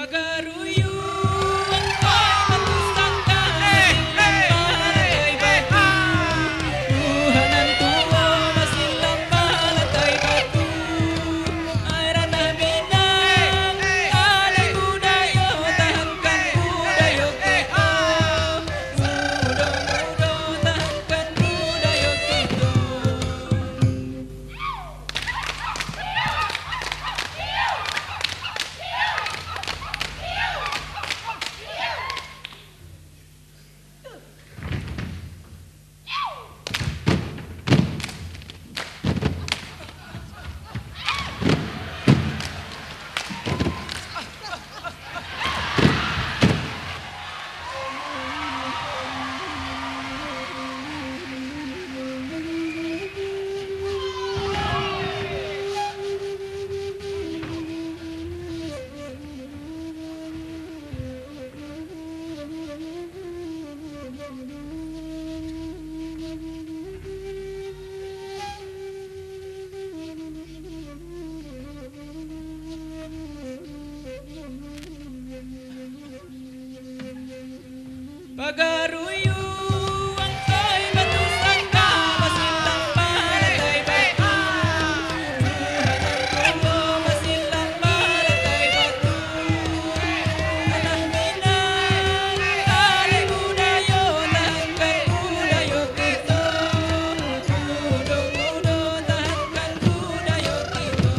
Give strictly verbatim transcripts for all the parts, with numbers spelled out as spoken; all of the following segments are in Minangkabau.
Garuyuang kai batu sangka, basilang balakai batu. Tuhan nan tuo basilang balakai batu. Ai ranah Minang, ado budayo, tahankan budayo kito. Mudo-mudo, tahankan budayo kito. Pagaruyuang kai batu sangka, basilang balakai batu. Tuhan nan tuo basilang balakai batu. Tanah Minang, tarik budayo, tahankan budayo kito. Mudo-mudo, tahankan budayo kito.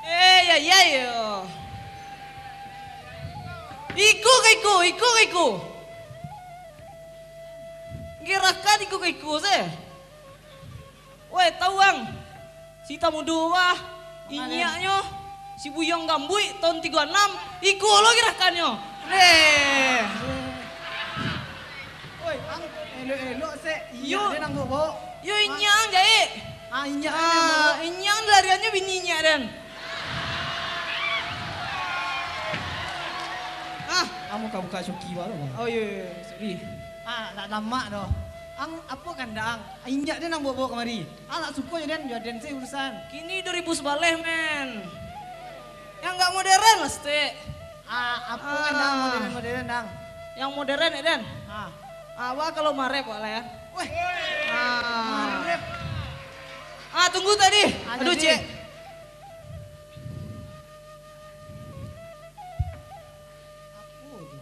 Eh, ya, ya, yo. Iko ka iko, iko ka iko. Gerakan iko ka iko se. Weh, tau ang, si Tamudo wah, inyiaknyo, si Buyuang Gambuik tahun tigo anam, iko lo gerakannyo. Weh. Oi, ang elok-elok se, inyiak den ang bobok. Yo, inyiak ang jahek. Ah, inyiak ang bobok. Inyiak ang lariannyo bini inyiak den. Ah. Ang buka-buka coki baru. Oh, iyo, iyo, sorry. Ah, nak lamak doh. Ang, apo kandak ang? Inyiak den ang bobok kamari. Ang nak suko jo den, jo den se urusan. Kini duo ribu sabaleh, men. Yang agak modern lah, stek. Ah, apo kandak modern-modern, ang? Yang modern, ya, den? Ah. Ah, wah, kalau marep, wah lah, ya. Weh. Ah. Marep. Ah, tunggu tadi. Ah, aduh, jadi. Cek. Apo tu?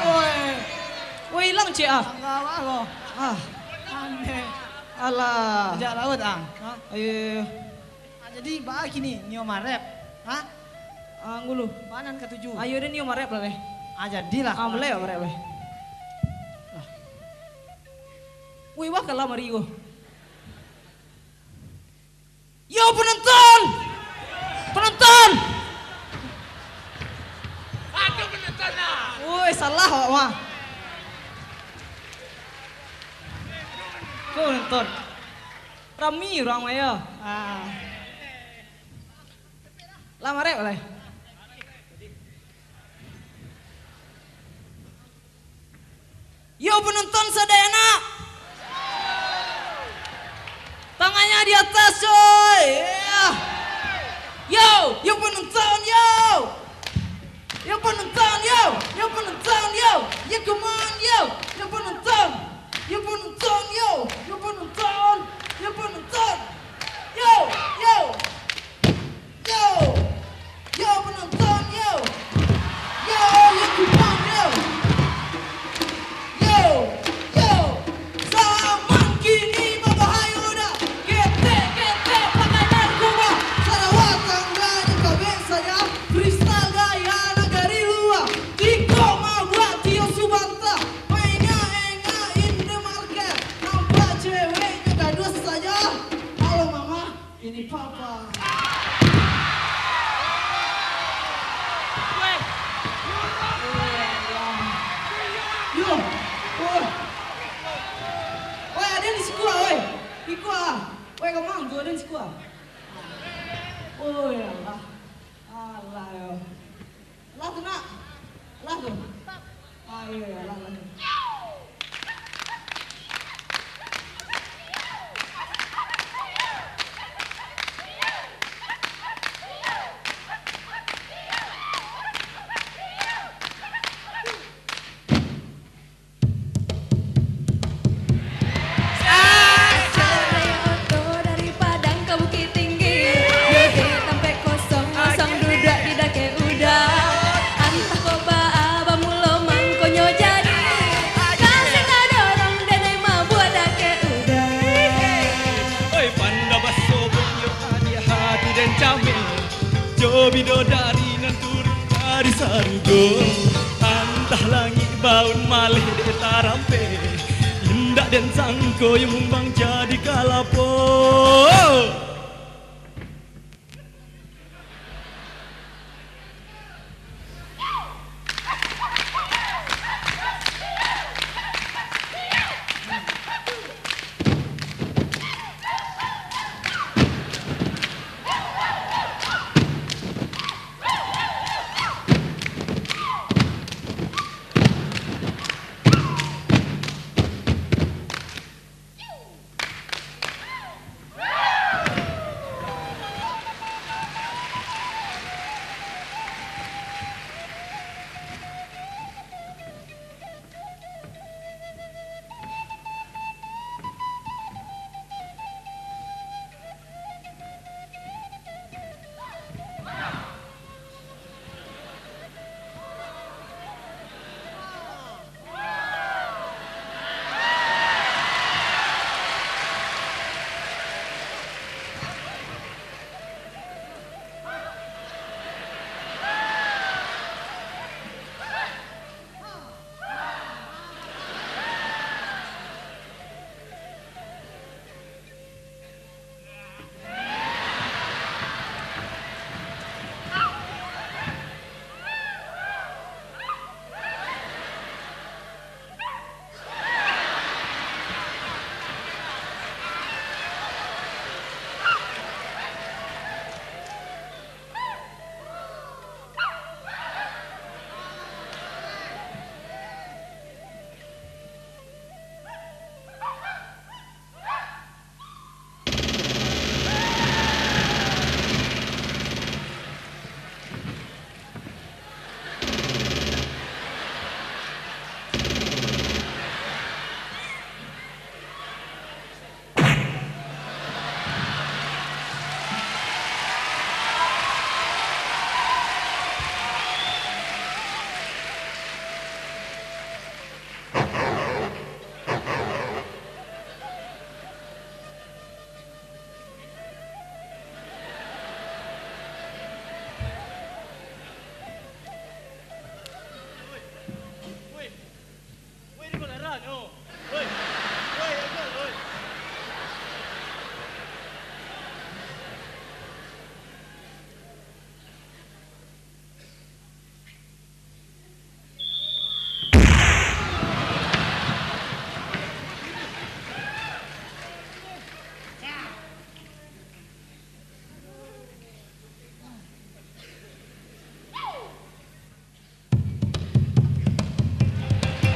Woi. Woi, ilang, cek, ah. Anggawa lo. Ah. Aneh. Alah. Bajak laut, ah. Ha? Ayo, ayo, ayo. Ah, jadi, baa kini, nio marep? Ha? Ah, ngulu. Baa nan katuju? Ayo deh, nio marep lah, leh. Ah, jadilah. Ah, mulai lah marep, leh. Lah. Wih, wah, kalah mari ko. Yo, penonton! Penonton! Aduh, penonton lah! Woi, salah awak mah. Ko penonton. Rami urang mah yo. Ah. Lah marep lai. Dari Padang ka Bukittinggi, yo dek tampek kosong, kosong duduak di dakek uda. Antah kok baa bamulo mangkonyo jadi, kasih tadorong den ai mabuak dakek uda. Oi, panda basobok yo adiak hati den cameh. Jo bidodari nan turun dari sarugo, antah langik baun maleh dek tarampeh, indak den sangko yo mumbang jadi kalapo.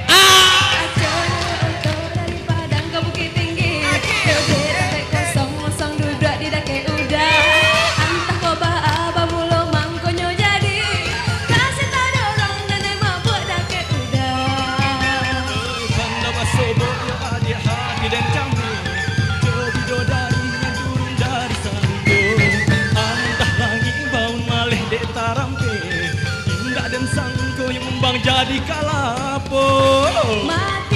Ajo naik oto dari Padang ka Bukittinggi. Dodek dakek kosong, kosong duduak di dakek uda. Antah kok baa bamulo mangkonyo jadi. Kasih tadorong den ai mabuak dakek uda. Panda basobok yo adiak hati den cameh. Jo bidodari nan turun dari sarugo. Antah langik baun maleh dek tarampeh. Indak den sangko yo mumbang jadi kalapo. Mati